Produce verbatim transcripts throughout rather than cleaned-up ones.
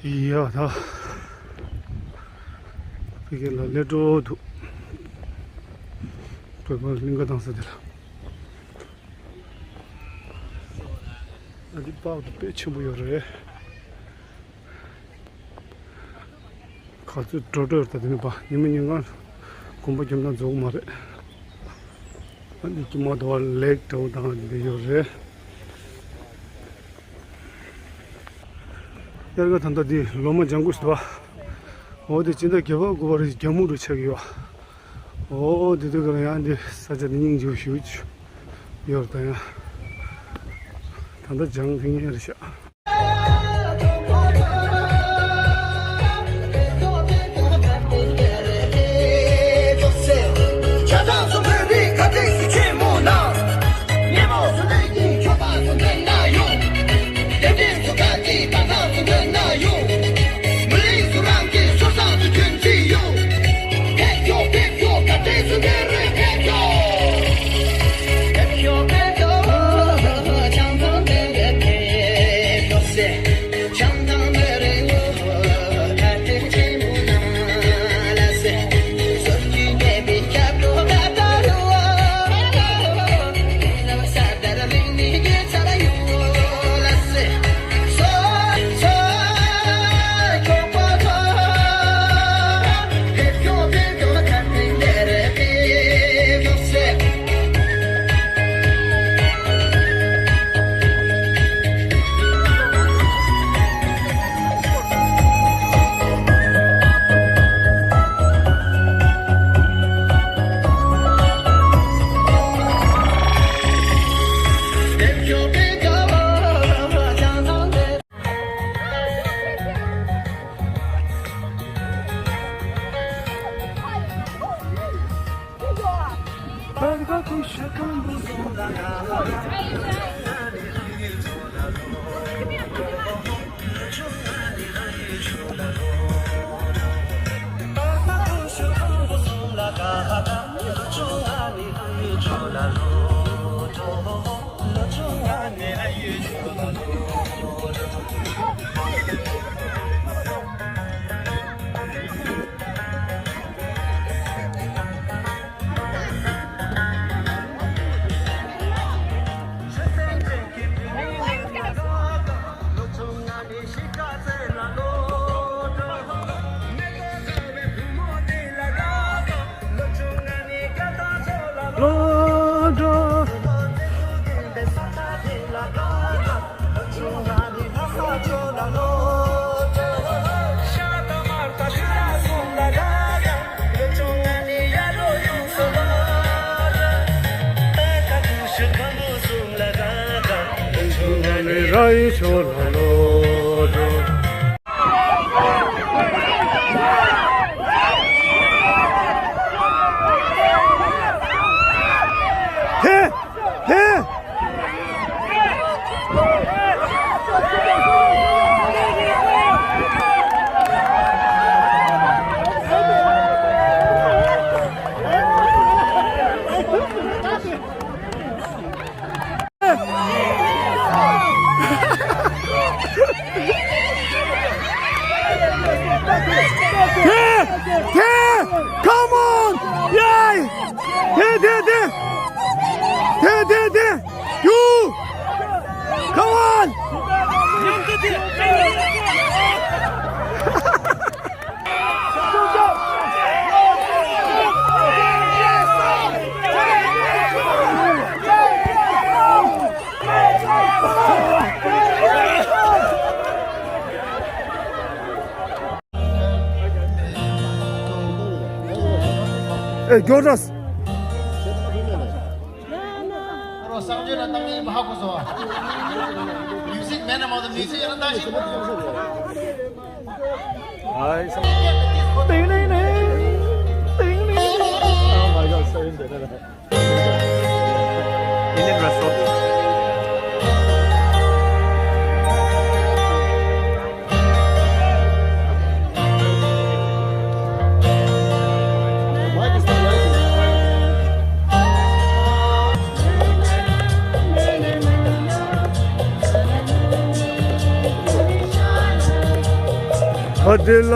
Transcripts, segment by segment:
ཡ་ད། ཕ་གི་ལ་ལས་འགྲོ་འདུག་བོད་པ་གླིང་ག་བཏང་ས་དེ་ལ། ཨ་འདི་པགས་དེ་དཔེ་ཆེན་པོ་ཡོད་རེད། ག་ཚོད་འགྲོ་འགྲོ་ཡོད་ད་དེ་ནི་པ་ཉི་མ་ཉིན་གང་གོམ་པ་རྒྱབ་ན་རྫོགས་མ་རེད། ཨ་འདི་ཀྱི་མ་དོ་བ་ལེགས་འདྲ་བོ་དང་འདི་ཡོད་རེད། དབྱར་ཁ་ད་ལྟ་འདི་ལོ་མ་ལྗང་གུ་ཞིག་འདུག་བ། འོ་དེ་སྤྱི་ཟླ་བརྒྱད་པ་དགུ་པ་རེ་རྒྱ་སྨུག་རུ་ཆགས་ཀྱི་ཡོད། འོ་དེ་དུས་ཀ་ལ་ཡང་འདི་ས་ཆ་འདི་སྙིང་རྗེ་པོ་ཞེ་པོ་ཅིག་ཡོད་རེད་ད་ཡང་། ད་ལྟ་ལྗང་ཐིང་ངེ་རེད་ཤག་དེ། དེ། Come on! ཡའི། དེ། དེ། དེ། དེ། དེ། དེ། You! Come on! ཨེ། མགྱོགས་དྲགས། ཨ་རོ། གསང་སྤྱོད་ལ་བཏང་ཡིན་པ་ཧ་གོ་སོང་། Music man about the music ཡང་བཏང་ཞིག་ཨའི་སང་། ཏིང་ལིང་ལིང་། ཏིང་ལིང་ལིང་། Oh my God, so in the Indian restaurant. ཨ་དེ་ལ།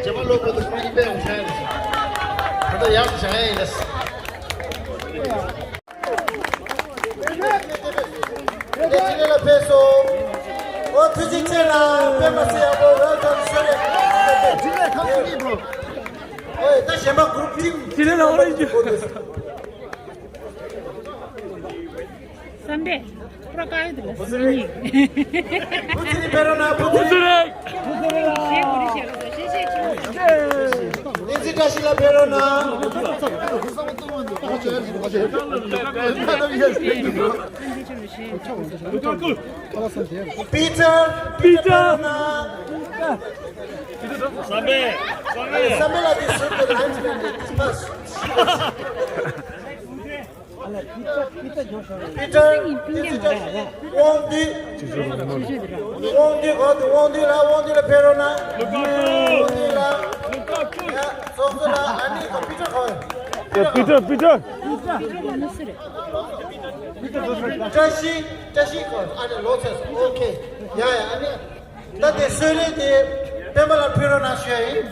རྗེས་མ་ལོག་པ་དང་ཁོང་གཉིས་པས་འོང་ཤག་རེད། ད་ལྟ་ཡག་བྱ་ཡ་ཡིན་ལ། ལས་ལ་ཕེབས་སོང་། ཨོ་ཐུགས་རྗེ་ཆེ་ལ་པདྨ་སེ་ཡག་པོ་ཝེལ་ཀམ་ཤོ་རེ། ཨོ་ད་གཞན་པ་གུ་རུབ་ཊིམ་ཇི་ལེ་ལ་ཨོ་རེ་ཇི། བསམ་པས་པྲོ་ཀ་ཡོད་དུ་ལ་སི་ནི། བུ་ཚེ་རིང་ཕེབས་རོགས་གནང་བུ་ཚེ་རིང་། བུ་ཚེ་རིང་། བཤད་དགོས་རེད་བཤད་དགོས་བཤད་བཤད་བྱུང་། བསྟན་འཛིན་བཀྲ་ཤིས་ལགས་ཕེབས་རོགས་གནང་། བསྟན་འཛིན་ཕེབས་རོགས་གནང་། པི་ཏར། པི་ཏར་ཕེབས་རོགས་གནང་། བསམ་པས། བསམ་པས། བསམ་པས་ལགས་ཀྱིས་ཟུར་དུ་ལན་ཅིག་ལན་ཅིག་ཕ། པི་ཏར། པི་ཏར། དབང་འདུས། དབང་འདུས་གོ་འདུས། དབང་འདུས་ལགས། དབང་འདུས་ལགས་ཕེབས་རོགས་གནང་། དབང་འདུས་ལགས། ཡ་ཚོགས་གཙོ་ལགས། ཨ་ནི་གོ་པི་ཏར་གོ། པི་ཏར། པི་ཏར། བཀྲ་ཤིས། བཀྲ་ཤིས་གོ། ཨ་ནི་ལོག་ཚར་སོང་། ཨོ་ཁེ། ཡ་ཡ། ཨ་ནི། ད་དེ་གསོལ་རས་དེ་པདྨ་ལ་ཕུལ་རོགས་གནང་ཞུ་ཡ་ཡིན།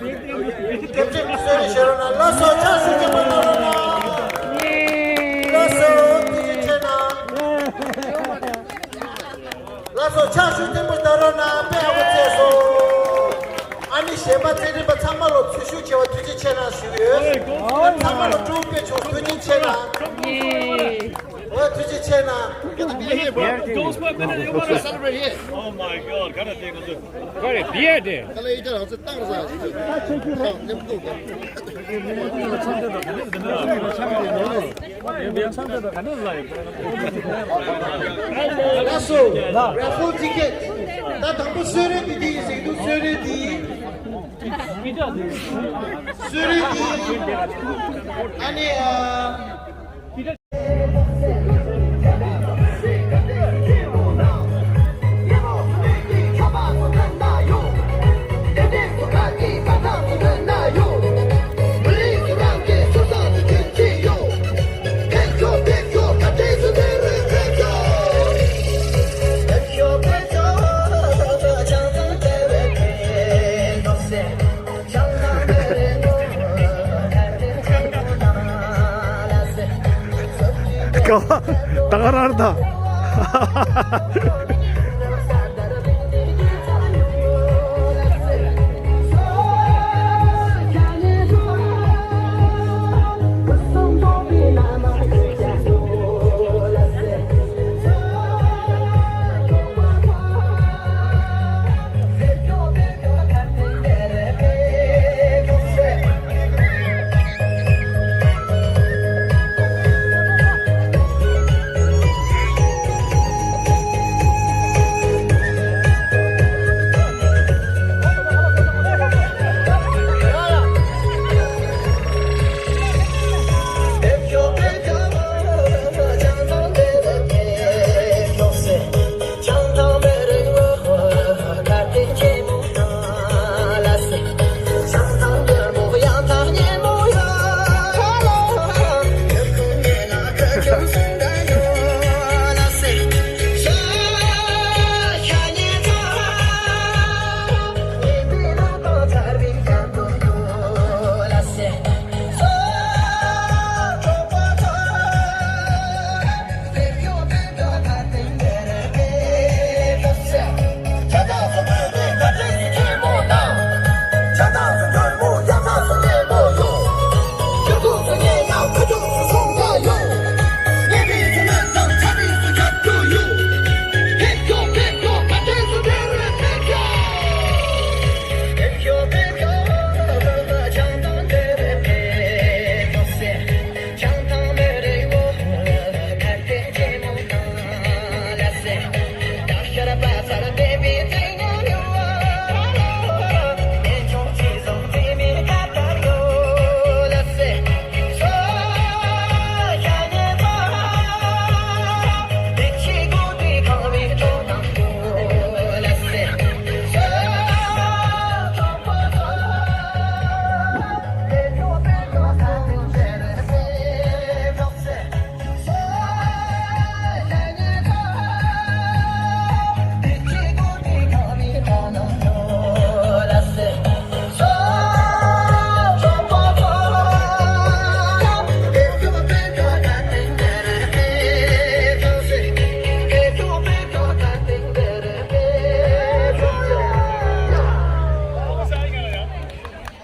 དེབ་ཆེན་གསོལ་རས་བཞེས་རོགས་གནང་། ལགས་སོ། ཕྱག་ཤུགས་ཆེན་པོ་གནང་རོགས་གནང་། ལགས་སོ། ཐུགས་རྗེ་ཆེ་གནང་། ལགས་སོ། ཕྱག་ཤུགས་ཆེན་པོ་གནང་རོགས་གནང་། དཔེ་ཡག་པོ་བྱས་སོང་། ཨ་ནི་གཞན་པ་རྩེད་འགྲན་པ་ཚང་མ་ལ་འཚོལ་ཞིབ་བྱས་པ་ཐུགས་རྗེ་ཆེ་གནང་ཞུ་གི་ཡོད། ཚང་མ་ལ་སྤྲོ་པོ་དཔེ་བྱུང་། ཐུགས་རྗེ་ཆེ་གནང་། འོ་ཐུགས་རྗེ་ཆེ་གནང་། Don't smoke, man. You wanna celebrate here? Oh my God, gotta take a look. What a beer there. ལགས་སོ། ར་ཧྥུལ་ཊི་ཀེ་ཊི། ད་དང་པོ་གསོལ་རས་འདི་འདི་ཡིན་ཟེར་གྱི་འདུག་གསོལ་རས་འདི། གསོལ་རས་འདི། ཨ་ནི་ཨ། ད་ག་རང་ད།